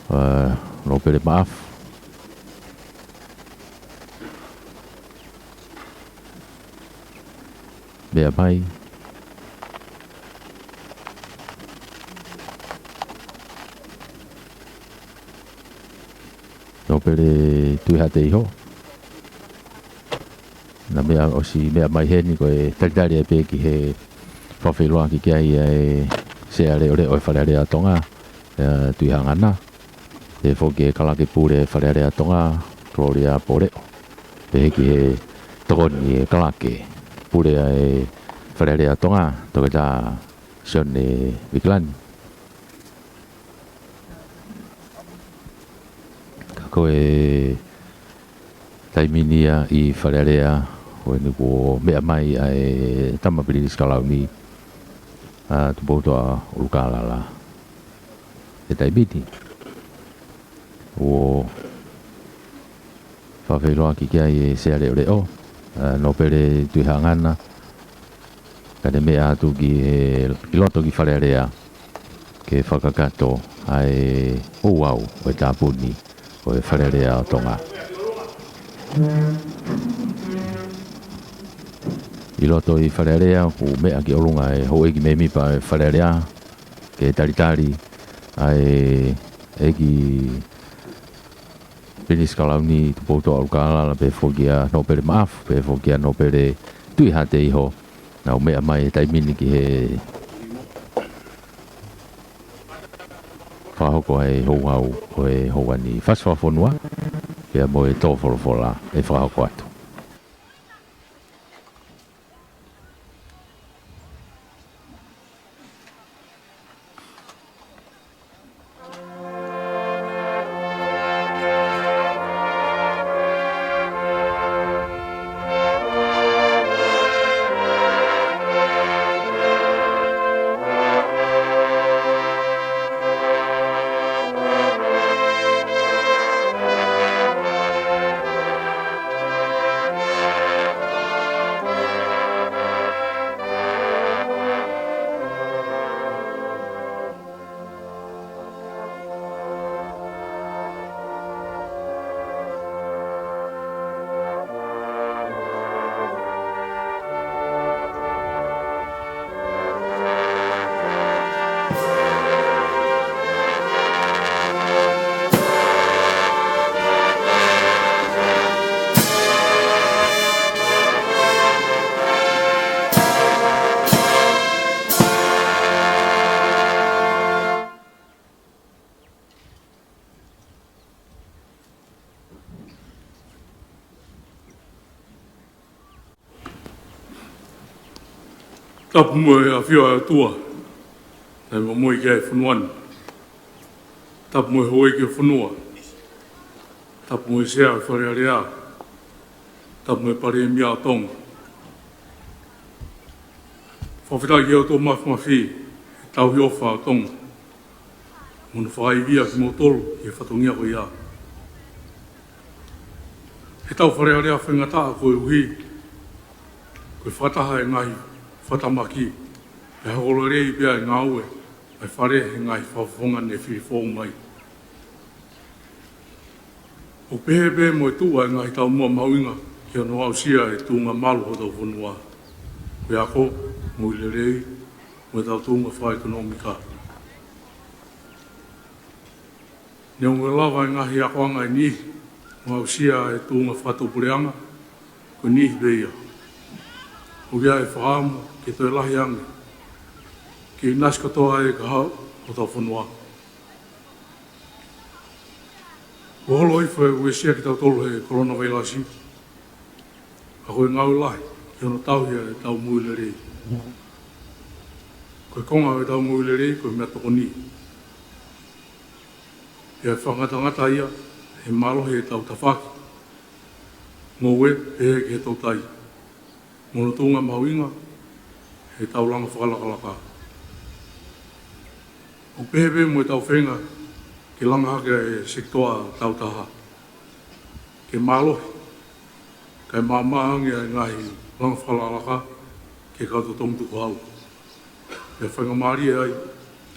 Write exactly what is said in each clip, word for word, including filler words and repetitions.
ʻa Nōpele Maʻafu. Meʻa mai. Nōpele Tuʻihaʻateiho. Naʻe meʻa, ʻosi meʻa mai heni ko e talitali ai pē ki he fakafeʻiloaki ki ai ʻa e Sea Leʻoleʻo ʻo e Fale Alea ʻo Tonga, ʻa Tuʻihaʻangana. Pehē foki e Kalake Pule Fale Alea ʻo Tonga, Gloria Poleʻo. Pehē ki he Tokoni ʻa e Kalake Pule ʻa e Fale Alea ʻo Tonga, Toketā Sione Vikilani. Ka ko e taimi ni ia ʻi Fale Alea, ko eni kuo meʻa mai ʻa e Tama Pilinisi Kalauni, ʻa Tupoutoʻa ʻUlukālala. ʻI he taimi ni, kuo fakafeʻiloaki ki ai e Sea Leʻoleʻo, ʻa Nōpele Tuʻihaʻangana, ka ne meʻa atu ki he, ʻi loto ki Fale Alea, ke fakakakato ʻa e ouau ʻo e tāpuni ʻo e Fale Alea ʻo Tonga. ʻI loto ʻi Fale Alea, kuo meʻa ki ʻolunga e houʻeiki mēmipa ʻo e Fale Alea, ke talitali ʻa e ʻEiki Pilinisi Kalauni Tupoutoʻa ʻUlukālala, pehē foki ʻa Nōpele Maʻafu, pehē foki ʻa Nōpele Tuʻihaʻateiho, nau meʻa mai he taimi ni ki he fakahoko ʻa e ouau ʻo e houa ni. Fasi fakafonua, pea mo e tō folofola ʻe fakahoko atu. Tapu mo e ʻafio ʻa e ʻOtua naʻe momoi ki ai e fonua ni. Tapu mo e houʻeiki ʻo e fonua. Tapu mo e Sea ʻo e Fale Alea. Tapu mo e Palēmia ʻo Tonga. Fakafetaʻi ki he ʻOtua Māfimafi, he tauhi ʻofa ʻa Tonga, mo hono fakaivia kimoutolu ʻi he fatongia ko ia. Heʻetau Fale Alea faingataʻa koeʻuhi ko e fakataha e ngaahi fakatamaki, pea hoko lelei pea ʻi he ngāue ʻa e Fale he ngaahi fakafofonga ne fili foʻou mai. ʻOku pehē pē mo e tuʻu ʻa e ngaahi taumuʻa mahuʻinga ki hono aʻusia e tuʻunga malu hotau fonua, ko e ako, moʻui lelei, mo ʻetau tuʻunga fakaʻekonōmika. Neongo e lava e ngaahi akoʻanga ʻe niʻihi mo aʻusia e tuʻunga fakatuʻapuleʻanga, ko e niʻihi pē ia. ʻOku ʻi ai e fakaʻamu ke toe lahi ange, ke ʻinasi kotoa e kahaʻu hotau fonua. Kuo holo hifo e uesia kitautolu he kolona vailasi, ka ko e ngāue lahi ki hono tauhi ʻetau moʻui lelei. Ko e konga ʻo ʻetau moʻui lelei ko e meʻatokoni. Pea fakangatangata ia he mālohi ʻetau tafaʻaki ngoue pehē ki he toutai, mo hono tuʻunga mahuʻinga ʻetau langa fakalakalaka. ʻOku pehē pē mo ʻetau feinga ke langa hake e sekitoa tāutaha ke mālohi, kae maʻamaʻa ange ʻa e ngaahi langa fakalakalaka ki he kau totongi tukuhau, pea faingamālie ai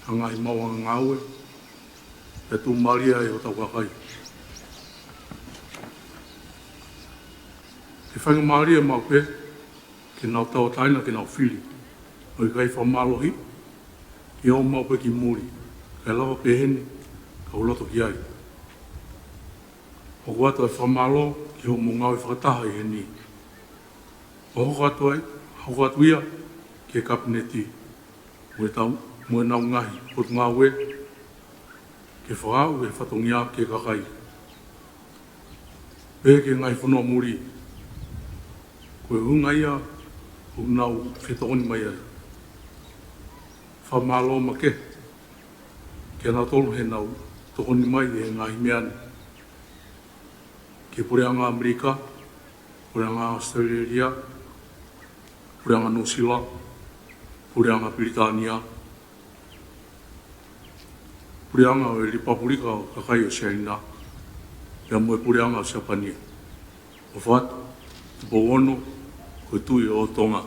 ʻa e ngaahi maʻuʻanga ngāue, ʻE tuʻumālie ai hotau kakai. ʻE faingamālie maʻu pē ke nau tauʻatāina ke nau fili ʻo ʻikai fakamālohiʻi, ke ō maʻu pē ki muli, kae lava pē heni ka u loto ki ai. ʻOku ʻoatu e fakamālō ki hoʻomou ngāue fakataha ʻi heni, ʻo hoko atu ai, hoko atu ia ki he Kapineti mo e tau, mo ʻenau ngaahi potungāue ke fakaaʻu e fatongia ki he kakai, pehē ki he ngaahi fonua muli, ko e ʻuhinga ia ʻoku nau fetokoni mai ai. Fakamālō makehe kia nautolu heʻenau tokoni mai he ngaahi meʻa ni ki he Puleʻanga ʻAmelika, Puleʻanga ʻAositelēlia, Puleʻanga Nuʻusila, Puleʻanga Pilitānia, Puleʻanga ʻo e Lepupulika ʻo e Kakai ʻo Siaina, pea mo e Puleʻanga ʻo Siapani. ʻOfa atu, Tupou Ono, ko e Tuʻi ʻo Tonga.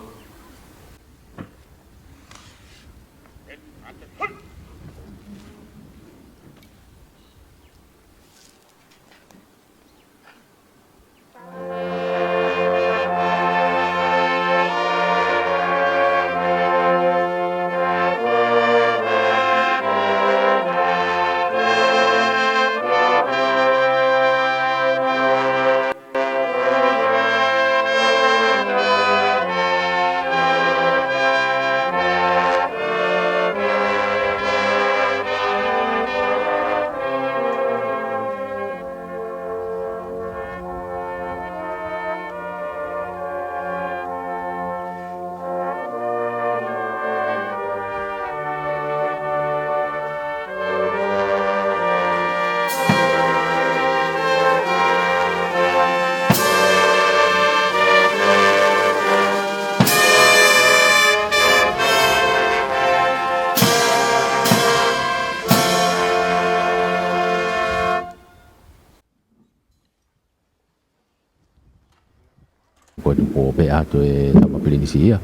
Ko eni kuo meʻa atu e Tama Pilinisi ia.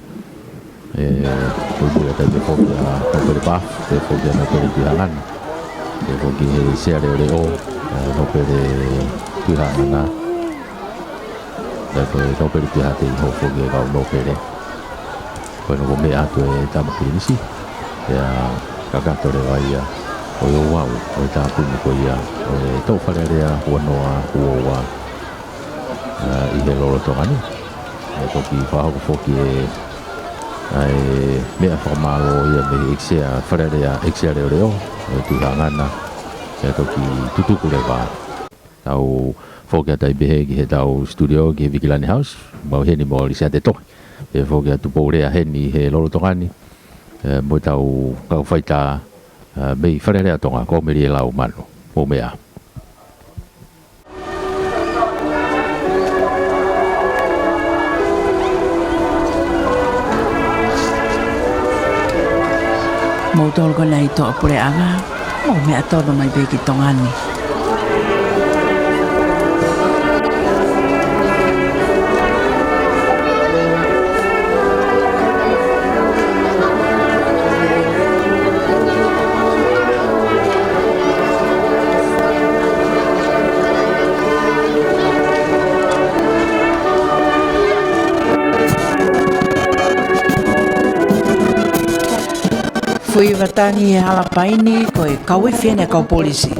ʻE, kuo pule atu ai pē foki ʻa Nōpele Paf, pehē foki ʻa Nōpele Tuʻihaʻangana. Pehē foki he Sea Leʻoleʻo, ʻa Nōpele Tuʻihaʻangana. Pea ko e Nōpele Tuʻihaʻateiho foki e kau nōpele. Ko eni kuo meʻa atu e Tama Pilinisi. Pea kakato leva ia ʻo e ouau ʻo e tāpuni ko ia ʻo e Toʻo Fale Alea ua noa ua ua, ʻa, ʻi he lolotonga ni. ʻE toki fakahoko foki e, ʻa e meʻa fakamālō ia mei he ʻEiki Sea Fale Alea, ʻEiki Sea Leʻoleʻo, ʻa Tuʻihaʻangana. ʻE toki tutuku leva. Tau foki atu ai pē ki heʻetau studio ki he Vikilani House, mau heni mo Lisiate Tohi. Pea foki atu Poulea heni he lolotonga ni, ʻe, mo ʻetau kau faitā, ʻa, mei Fale Alea Tonga, ko Melie Laumanu. Mou meʻa. Moutolu ko ena ʻi tuʻapuleʻanga, mou meʻa tonu mai pē ki Tonga ni. Fuiʻi vata ni he hala pai ni ko e kau ifi ʻeni ʻa e kau polisi.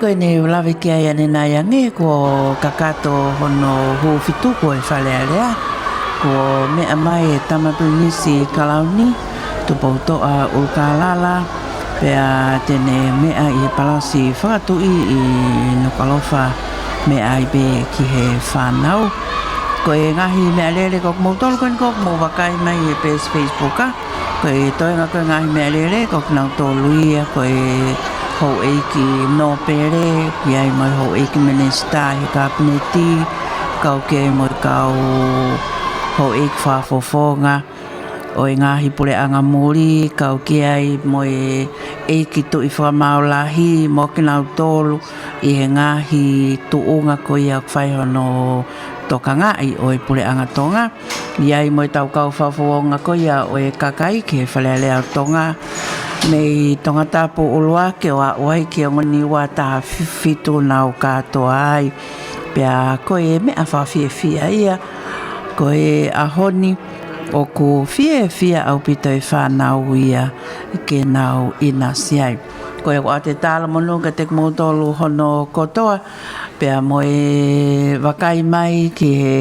Ko ʻene lave ki ai ʻanenai ange, kuo kakato hono hū fitu ko e Fale Alea. Kuo meʻa mai e Tama Pilinisi Kalauni, Tupoutoʻa ʻUlukalala, pea te ne meʻa ʻi he palasi fakatuʻi ʻi Nukuʻalofa, meʻa ai pē ki he fānau. Ko e ngaahi meʻalele ko kimoutolu ko eni ʻoku mou vakai mai he peesi Facebook, ʻa. Ko e toenga ko e ngaahi meʻalele, ko kinautolu ia ko e houʻeiki nōpele, ki ai mo e houʻeiki minisitā he kapineti, kau ki ai mo e kau houʻeiki fakafofonga ʻo e ngaahi puleʻanga muli, kau ki ai mo e ʻeiki tuʻi fakamaau lahi, mo kinautolu ʻi he ngaahi tuʻunga ko ia ʻoku fai hono tokangaʻi ʻo e puleʻanga Tonga. ʻI ai mo e tau kau fakafofonga ko ia ʻo e kakai ki he Fale Alea ʻo Tonga, mei Tongatapu ʻuluaki ʻo aʻu ai ki Ongoniua taha fitu nau kātoa ai. Pea ko e meʻa fakafiefia ia, ko e ʻaho ni ʻoku fiefia ʻaupito e fānau ia ke nau ʻinasi ai. Ko ia ʻoku ou ʻoatu e talamonū kiate kimoutolu hono kotoa, pea mo e vakai mai ki he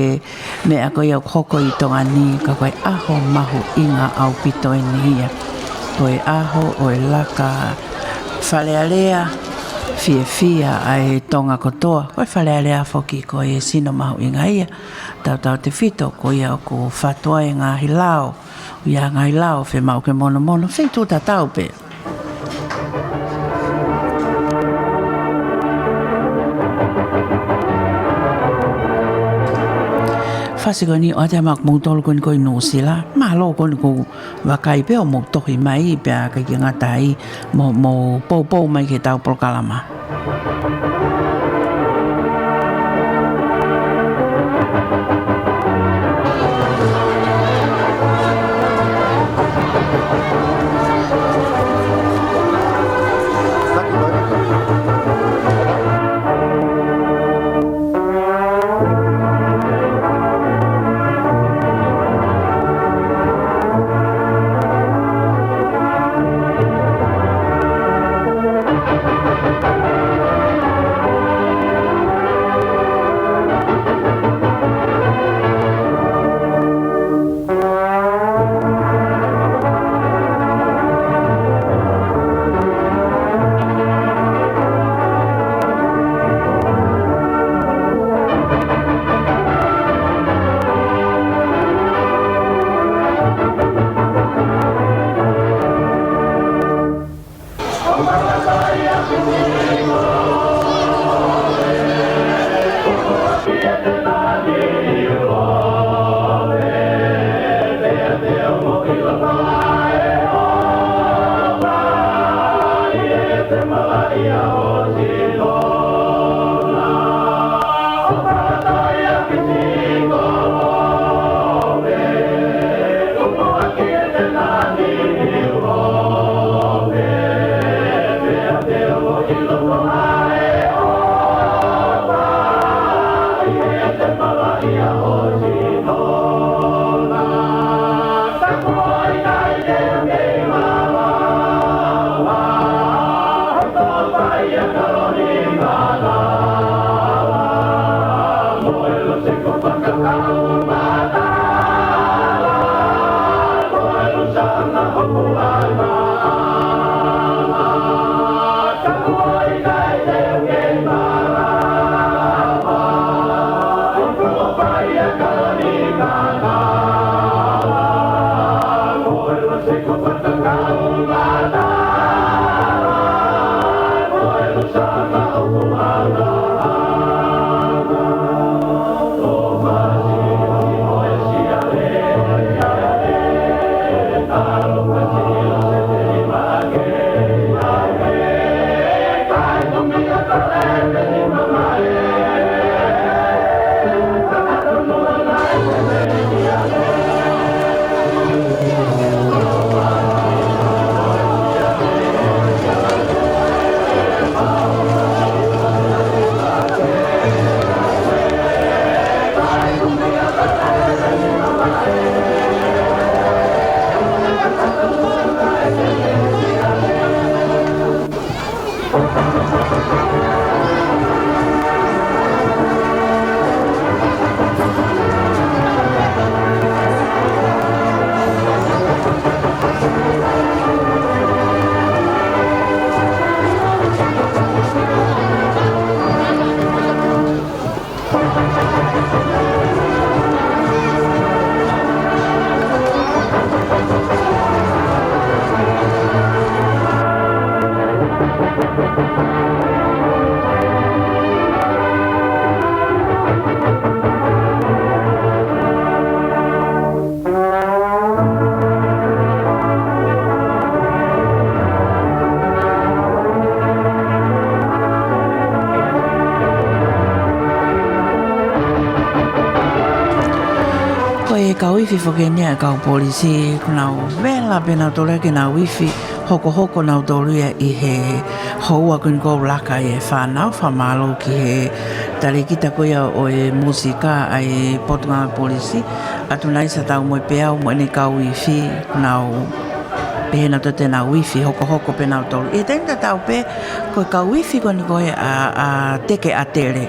meʻa ko ia ʻoku hoko ʻi Tonga ni, ka ko e ʻaho mahuʻinga ʻaupito eni ia. Ko e ʻaho ʻo e laka Fale Alea, fiefia ʻa e Tonga kotoa. Ko e Fale Alea foki ko e sino mahuʻinga ia, tautautefito ko ia ʻoku fatu ai e ngaahi lao, ʻa e ngaahi lao fiemaʻu ke monomono, feituʻu tatau pē. Fasi ko eni ʻoatu maʻa kimoutolu ko eni ko ē ʻi Nuʻusila. Mālō ko eni ʻoku mou vakai pē ʻo mou tohi mai pea ʻikai ke ngata ai, mou, mou poupou mai ki heʻetau polokalama. Ko e kau ifi foki eni ʻa e kau polisi, kuo nau vela pē nautolu ia ke nau ifi, hokohoko nautolu ia ʻi he houa ko eni kuo laka ai e fānau, fakamālō ki he talēkita ko ia ʻo e mūsika ʻa e Potungāue Polisi, ʻAtunaisa Taumoepeau mo ʻene kau ifi, kuo nau pehē nautolu te nau ifi hokohoko pē nautolu. ʻI he taimi tatau pē, ko e kau ifi ko eni ko ē ʻa, ʻa Teke ʻAtele.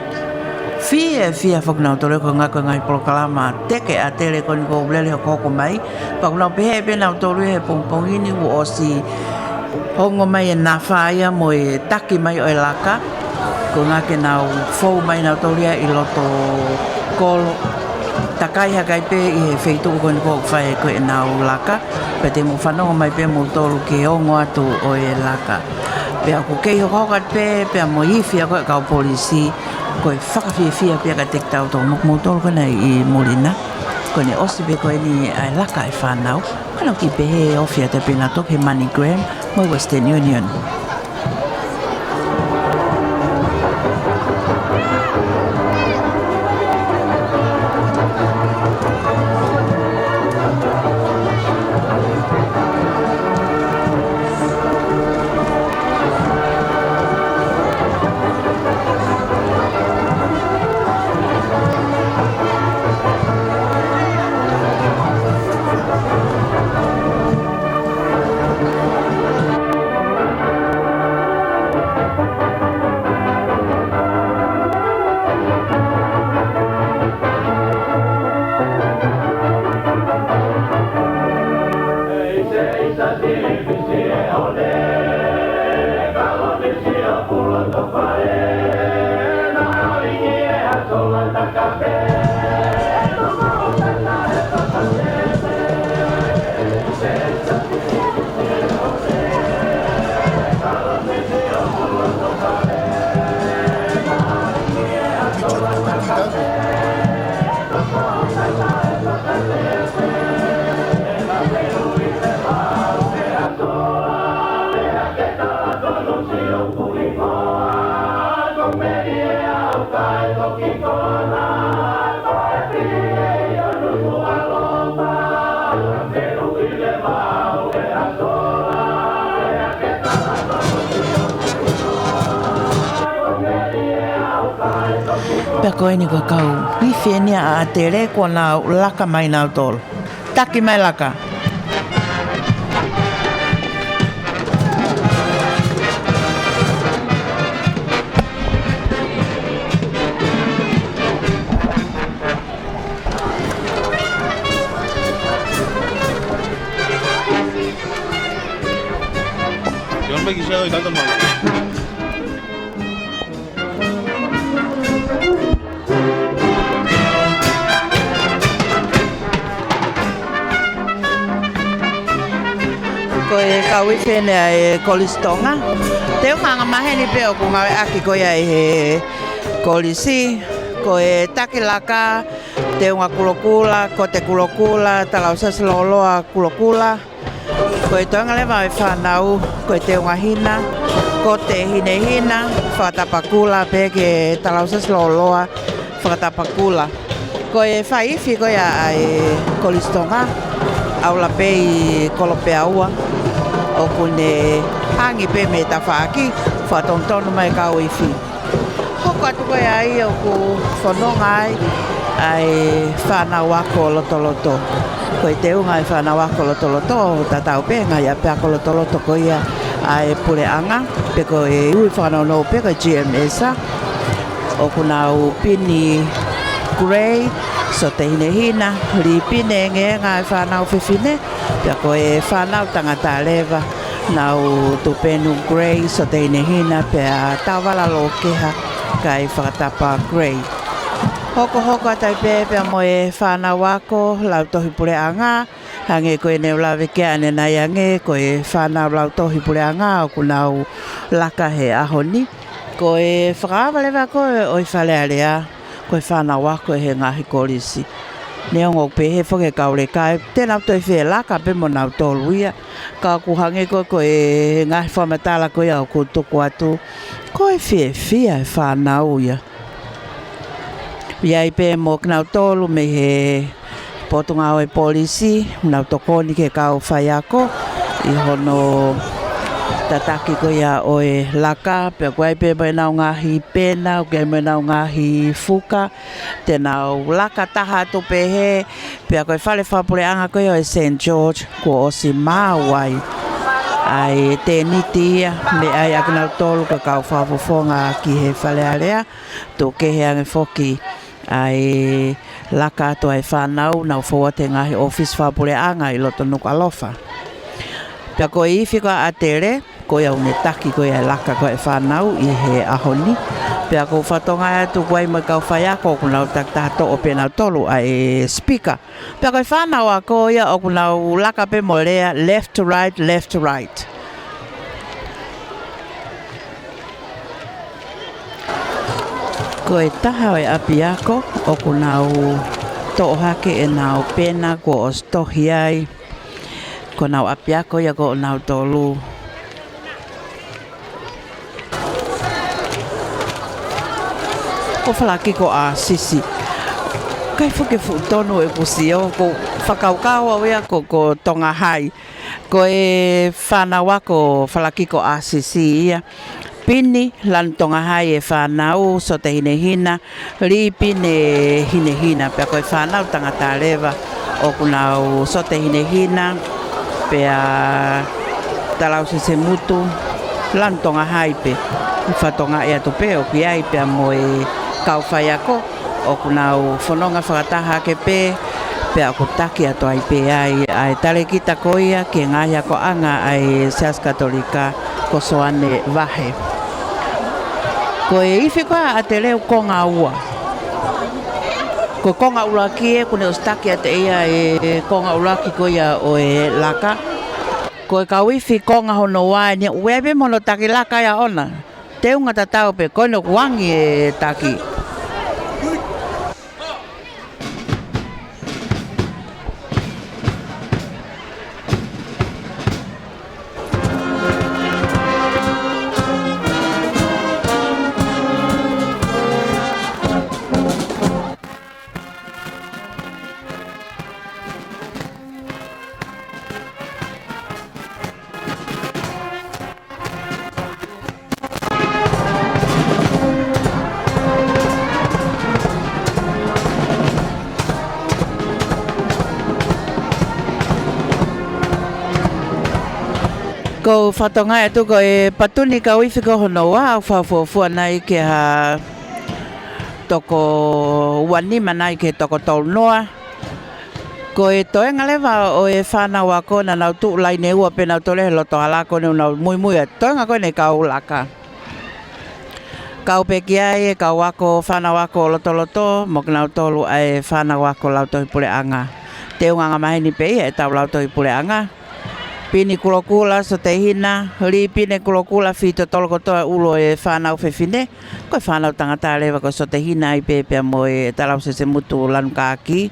Fiefia foki nautolu ia ko e ngaahi, ko e ngaahi polokalama Teke ʻAtele ko eni kuo lele hokohoko mai. Pea kuo nau pehē pē nautolu ia he pongipongi ni kuo ʻosi ongo mai e nafa ia mo e taki mai ʻo e laka. Ko e ngaahi ke nau fou mai nautolu ia ʻi loto kolo. Takai hake ai pē ʻi he feituʻu ko eni kuo fai ko ē ʻenau laka. Pea te mou fanongo mai pē moutolu ki he ongo atu ʻo e laka. Pea ʻoku kei hokohoko atu pē, pea mo e ifi ʻa e kau polisi, ko e fakafiefia pē ia kiate kitautolu mo, moutolu ko ena ʻi muli na. Ko ʻene ʻosi pē ko eni ʻa e laka ʻa e fānau, ka nau kiʻi pehē ofi atu pē nautolu ki he MoneyGram mo e Western Union. Pea ko eni ko e kau ifi eni ʻa ʻAtele kuo nau laka mai nautolu. Taki mai laka. Ko e kau ifi eni ʻa e Kolisi Tonga. Teunga angamaheni pē ʻoku ngāueʻaki ko ia ʻi he kolisi, ko e taki laka, teunga kulokula, kote kulokula, talausasi lōloa kulokula. Ko e toenga leva ʻo e fānau, ko e teunga hina, kote hinehina, fakatapa kula pē ki he talausasi lōloa, fakatapa kula. Ko e fai ifi ko ia ʻa e Kolisi Tonga, ʻalu pē ʻi Kolopeaua, ʻoku ne hangē pē mei tafaʻaki, fakatonutonu mai kau ifi. Hoko atu ko ia ai ʻoku fononga ai ʻa e fānau ako lotoloto. Ko e teunga ʻa e fānau ako lotoloto, tatau pē ngaahi ʻapiako lotoloto ko ia ʻa e puleʻanga, pe ko e ui fakanounou pē ko e G M S. ʻOku nau pini grey, sote hinehina, lipine engeenga ʻa e fānau fefine, pea ko e fānau tangata leva, nau tupenu grey, sote hinehina, pea taovala lōkeha, kae fakatapa grey. Hokohoko atu ai pē pea mo e fānau ako lautohi puleʻanga, hangē ko ʻene ʻuluaki ʻanenai ange, ko e fānau lautohi puleʻanga ʻoku nau laka he ʻaho ni. Ko e fakaava leva ko ē ʻo e Fale Alea, ko e fānau ako he ngaahi kolisi. Neongo ʻoku pehē foki ʻe he kau leka ʻe te nau toe fie laka pē mo nautolu ia. Ka ʻoku hangē ko ē ko e ngaahi fakamatala ko ia ʻoku tuku atu, ko e fiefia e fānau ia. ʻI ai pē mo kinautolu mei he Potungāue Polisi, nau tokoni ki he kau faiako ʻi hono tataki ko ia ʻo e laka, pea ʻoku ʻi ai pē mo ʻenau ngaahi pena, ʻoku ʻi ai mo ʻenau ngaahi fuka, te nau laka taha atu pehē, pea ko e fale fakapuleʻanga ko ia ʻo e Saint George kuo ʻosi maau ai ʻa e tēniti ia, meʻa ai ʻa kinautolu ko e kau fakafofonga ki he Fale Alea, tuku kehe ange foki ʻa e laka atu ʻa e fānau, nau fou atu he ngaahi ʻōfisi fakapuleʻanga ʻi loto Nukuʻalofa. Pea ko e ifi ko ia ʻa ʻAtele, ko ia ʻoku ne taki ko ia e laka ko ia ʻa e fānau ʻi he ʻaho ni. Pea ʻoku ou fakatokangaʻi atu ʻoku ʻi ai mo e kau faiako ʻoku nau takitaha toʻo pē nautolu ʻa e speaker. Pea ko e fānau ako ia ʻoku nau laka pē mo lea, left to right, left to right. Ko e taha ʻo e ʻapiako ʻoku nau toʻo hake ʻenau pena kuo ʻosi tohi ai. Ko ʻenau ʻapiako ia ko ʻenau tolu. Ko Falakiko ʻAsisi. ʻIkai foki ke fuʻu tonu ʻeku sio, ʻoku ou fakakaukau au ia ko, ko Tonga Hai. Ko e fānau ako Falakiko ʻAsisi ia. Pini Lanu Tonga Hai e fānau, Sote Hinehina, Lipine Hinehina, pea ko e fānau tangata leva ʻoku nau Sote Hinehina, pea Talausese Mutu, Lanu Tonga Hai pē. Fakatokangaʻi atu pē ʻoku ʻi ai pea mo e kau faiako ʻoku nau fononga fakataha hake pē, pea ʻoku taki atu ai pē ai ʻa e talēkita ko ia ki he ngaahi akoʻanga ʻa e Siasi Katolika ko Soane Vahe. Ko e ifi ko ia ʻa ʻAtele ʻoku konga ua. Ko e konga ʻuluaki ē, ʻoku ne ʻosi taki atu ʻe ia e konga ʻuluaki ko ia ʻo e laka. Ko e kau ifi konga hono ua eni, ʻoku ʻi ai pē mo hono taki laka ia ʻoʻona. Teunga tatau pē, ko eni ʻoku angi e taki. ʻOku ou fakatokangaʻi atu ko e patu ni kau ifi ko hono ua, ʻoku fakafuofua nai ki ha toko ua nima nai ki he toko tolu noa. Ko e toenga leva ʻo e fānau ako naʻa nau tuʻu laine ua pē nautolu he loto hala ko eni ʻoku nau muimui ʻa e toenga ko eni e kau laka. Kau pē ki ai e kau ako, fānau ako lotoloto, mo kinautolu ʻa e fānau ako lautohi puleʻanga. Teunga angamaheni pē ia ʻetau lautohi puleʻanga. Pini Kulokula, Sote Hina, Lipine Kulokula, fitotolo kotoa ʻulu ʻo e fānau fefine, ko e fānau tangata leva ko Sote Hina ai pē pea mo e Talausese Mutu Lanu Kākī.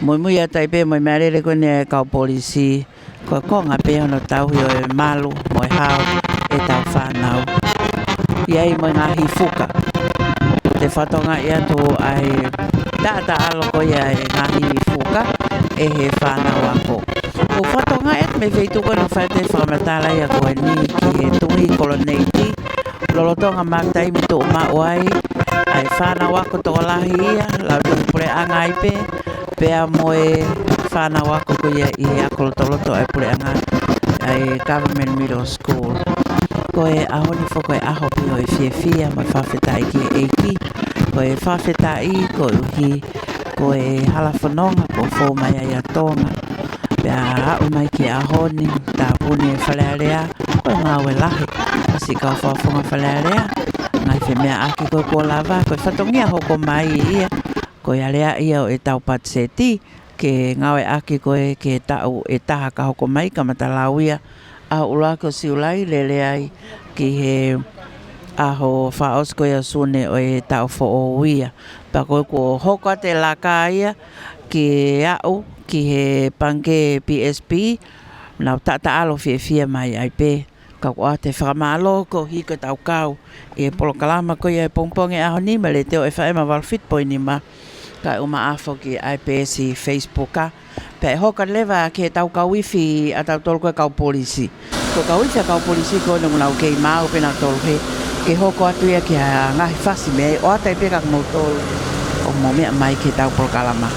Muimui atu ai pē mo e meʻalele ko eni e kau polisi, ko e konga pē hono tauhi ʻo e malu mo e hao ʻetau fānau. ʻI ai mo e ngaahi fuka. Te u fakatokangaʻi atu ʻa e taʻataʻalo ko ia e ngaahi fuka ʻe he fānau ako. ʻOku ou fakatokangaʻi atu mei he feituʻu ko eni ʻoku fai atu e fakamatala ia ko eni ki he Tuʻi Koloneiki, lolotonga ma taimi tuʻumaʻu ai ʻa e fānau ako tokolahi ia, lautohi puleʻanga ai pē, pea mo e fānau ako ko ia ʻi he ako lotoloto ʻa e puleʻanga, ʻa e Government Middle School. Ko e ʻaho ni foki ko e ʻaho pē ʻo e fiefia mo e fakafetaʻi ki he ʻEiki. Ko e fakafetaʻi koeʻuhi ko e hala fononga kuo fou mai ai ʻa Tonga. Pea aʻu mai ki he ʻaho ni, tāpuni e Fale Alea, ko e ngāue lahi ʻa siʻi kau fakafofonga Fale Alea, ngaahi femeʻaʻaki ko ē kuo lava, ko e fatongia hoko mai ia, ko e aleaʻi ia ʻo ʻetau patiseti, ke ngāueʻaki ko ē ki he taʻu ʻe taha ka hoko mai, kamata lau ia ʻaho ʻuluaki ʻo Siulai, lele ai ki he ʻaho fakaʻosi ko ia ʻo Sune ʻo e taʻu foʻou ia. Pea ko ē kuo hoko atu e laka ia ke aʻu ki he pangikē BSP, nau taʻataʻalo fiefia mai ai pē. Ka ʻoku ʻoatu e fakamālō koeʻuhi ko ʻetau kau ʻi he polokalama ko ia he pongipongi ʻaho ni mei he Letiō FM valu fitu poini nima. Kae ʻumaʻā foki ʻa e peesi Facebook, ā. Pea ʻe hoko leva ki heʻetau kau ifi ʻatautolu ko e kau polisi. Ko e kau ifi ʻa e kau polisi ko eni ʻoku nau kei maʻu pē nautolu hē, ke hoko atu ia ki ha ngaahi fasi mei ai, ʻoatu ai pē kia moutolu ʻoku mou meʻa mai ki heʻetau polokalama.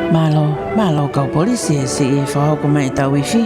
Mālō, mālō kau polisi e siʻi fakahoko mai ʻetau ifi.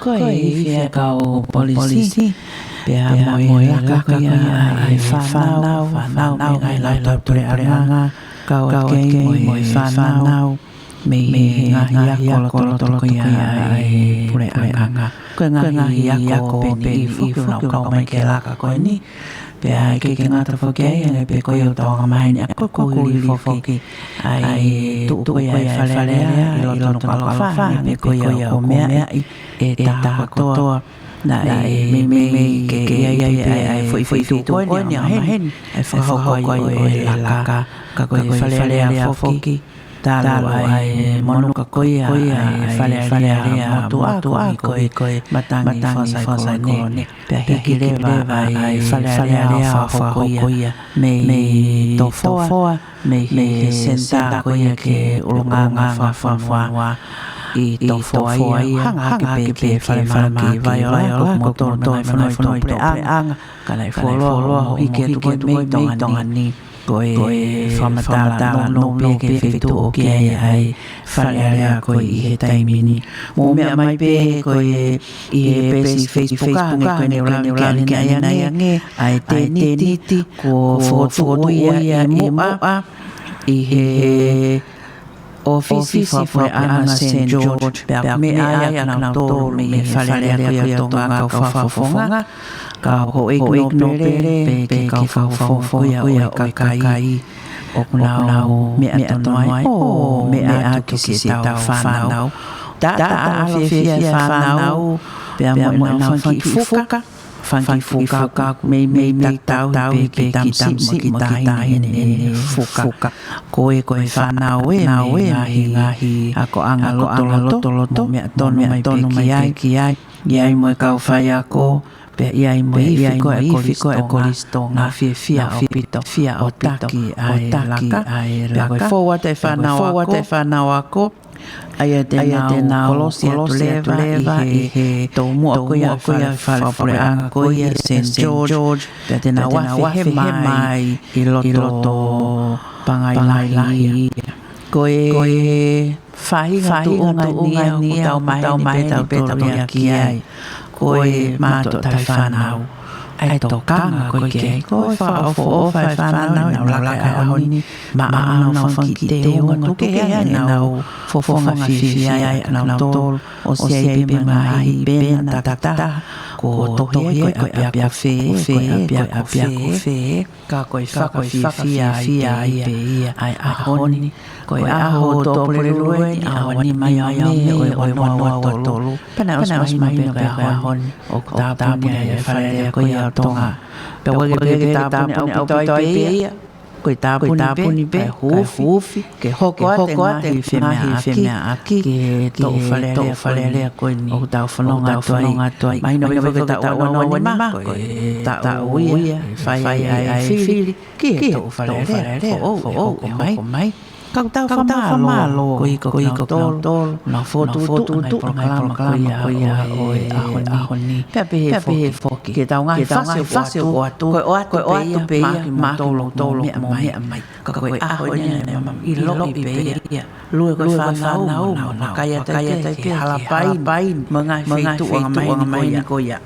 Ko e ifi ʻa e kau polisi, pea mo e laka ko ia ʻa e fānau, fānau mei he ngaahi lautolu puleʻanga, kau ʻa e kei mo e fānau mei he ngaahi ako lotoloto ko ia ʻa e puleʻanga. Ko e ngaahi ako pē ʻeni foki ʻoku nau kau mai ki he laka ko eni. Pea ʻikai ke ngata foki ai, hangē pē ko ia ʻoku tau angamaheni, ʻa ko e kuohili foki ʻa e tuʻu ko ia ʻa e Fale Alea ʻi loto Nukuʻalofa, hangē pē ko ia ʻoku meaʻi ʻe he taha kotoa. Naʻe meimei ke ʻi ai pē ʻa e foʻi feituʻu ko eni ʻo angamaheni ʻa e fakahoko ʻo e laka. Ka ko e Fale Alea foki, talu ʻa e monuka ko ia ʻa e Fale Alea motuʻa, ko e matangi fakasaikolonia. Pea hiki leva ʻa e Fale Alea ʻo fakahoko ia mei Tofoa, mei he senitā ko ia ki he ʻulungaanga fakafonua ʻi Tofoa ia, hanga hake pē ki he Falemahaki Vaiola, ko kimoutolu mo e ngaahi fonua ʻi tuʻa puleʻanga, ka naʻe fuoloa hoʻo hiki atu ko ē mei Tonga ni. Ko e fakamatala nounou pē ki he feituʻu ʻoku ʻi ai ʻa e Fale Alea ko ē ʻi he taimi ni. Mou meʻa mai pē ko ē ʻi he peesi Facebook, hangē ko eni ʻoku lave ki ai ʻanenai ange, ʻa e tēniti kuo fokotuʻu ia ʻi muʻa ʻi he ʻōfisi fakapuleʻanga Saint George, pea ʻoku meʻa ai ʻa kinautolu mei he Fale Alea ko ia ʻo Tonga, kau fakafofonga, kau houʻeiki nōpele, pea ki he kau fakafofonga ko ia ʻo e kakai ʻoku nau meʻa tonu ai ʻo meʻa atu ki siʻetau fānau. Taʻataʻalo fiefia e fānau, pea mo ʻenau fanga kiʻi fuka, fanga kiʻi fuka ʻoku meimei tatau pē ki he tamasiʻi mo e kiʻi taʻahine ʻene fuka. Ko e, ko e fānau ē mei he ngaahi akoʻanga lotoloto, mo meʻa tonu mai pē ki ai, ki ai. ʻI ai mo e kau faiako, pea ʻi ai mo e ifi ko ē ʻa e Kolisi Tonga, nau fiefia ʻaupito, fiefia ʻaupito ʻo taki ʻa e laka. Pea ko e fou atu e fānau ako, ʻa ia te nau kolosi atu leva ʻi he tomuʻa ko ia ʻa e fale fakapuleʻanga ko ia Saint George, pea te nau afe hema ai ʻi loto Pangai Lahi. Ko e faʻahinga tuʻunga eni ia ʻoku tau maheni pē tautolu ia ki ai. Ko e mātuʻa tauhi fānau, ʻa e tokanga ko ē ki ai, ko e fakaʻofoʻofa e fānau ʻenau laka he ʻaho ni, maʻa honau fanga kiʻi teunga tukukehe ʻenau fofonga fiefia ai ʻanautolu, ʻosi ʻi ai pē mo e ngaahi pena takitaha, kuo tohi ai ko e ʻapiako fē, ko e ʻapiako fē. Ka ko e fakafiefia ai pē ia ʻa e ʻaho ni. Ko e ʻaho ʻo Tuʻapulelulu eni, ʻaho ʻe nima ʻo Mē ʻo e ua noa ua tolu. Pea naʻe ʻosi mahino pē ʻa e ʻaho ni ʻoku tāpuni ai e Fale Alea ko ia ʻo Tonga. Pea ʻoku ʻikai pē ke tāpuni ʻaupito ai pē ia, ko e tāpuni pē ʻa e huufi ke hoko atu e ngaahi femeʻaʻaki ki he toʻu Fale Alea ko eni ʻoku tau fononga atu ai. Mahino pē foki ko e taʻu ua noa ua nima, ko e taʻu ia ʻe fai ai ʻa e fili ki he toʻu Fale Alea foʻou ʻe hoko mai. Ka ʻoku tau fakamālō koeʻuhi ko kinautolu naʻa nau fokotuʻutuʻu ʻa e polokalama ko ia ʻo e ʻaho ni. Pea pehē foki ki heʻetau ngaahi fasi ʻoku ʻoatu, ko e ʻoatu pē ia maʻa kimoutolu mou meʻa mai. Ka ko e ʻaho eni naʻe ʻiloʻi pē ia. Lue ko e fānau, mo e kakai ʻa tautolu ki he Halapaini mo e ngaahi feituʻu angamaheni ko ia.